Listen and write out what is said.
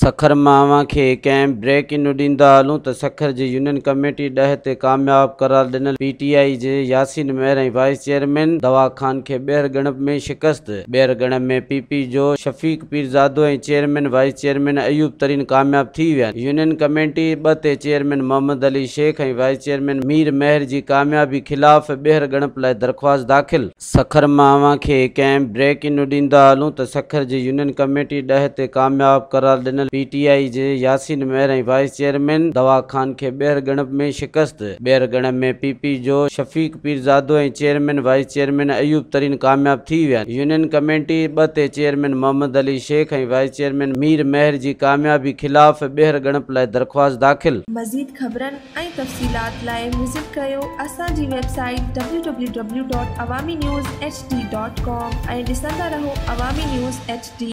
سکر مان اوهان کي ڪنهن بريڪنگ نيوز ڏيندا هلون ته سکر جي يونين ڪميٽي 10 تي ڪامياب قرار ڏنل پي ٽي آء جي ياسين مهر ۽ وائيس چيئرمين دوا خان کي ٻيهر ڳڻپ ۾ شڪست، ٻيهر ڳڻپ ۾ پي پي جو Shafiq Pirzado ۽ chairman vice chairman Ayub ترين ڪامياب ٿي ويا آهن. يونين ڪميٽي 2 تي chairman Muhammad Ali Shaikh ۽ vice chairman Mir Mehar جي ڪاميابي خلاف ٻيهر ڳڻپ لاء درخواست داخل. سکر مان اوهان کي ڪنهن بريڪنگ نيوز ڏيندا هلون ته سکر جي يونين ڪميٽي 10 تي ڪامياب قرار ڏنل پي ٽي آء جي ياسين مهر ۽ وائيس چيئرمين دوا خان کي ٻيهر ڳڻپ ۾ شڪست، ٻيهر ڳڻپ ۾ پي پي جو Shafiq Pirzado ۽ chairman vice chairman Ayub ترين ڪامياب ٿي ويا آهن. يونين ڪميٽي 2 تي chairman Muhammad Ali Shaikh ۽ vice chairman Mir Mehar جي ڪاميابي خلاف ٻيهر ڳڻپ لاء درخواست داخل. مزيد خبرن ۽ تفصيلات لاء وزٽ ڪريو اسان جي website W W W dot Awami news H D dot com ۽ ڏسندا رهو عوامي نيوز ايڇ ڊي.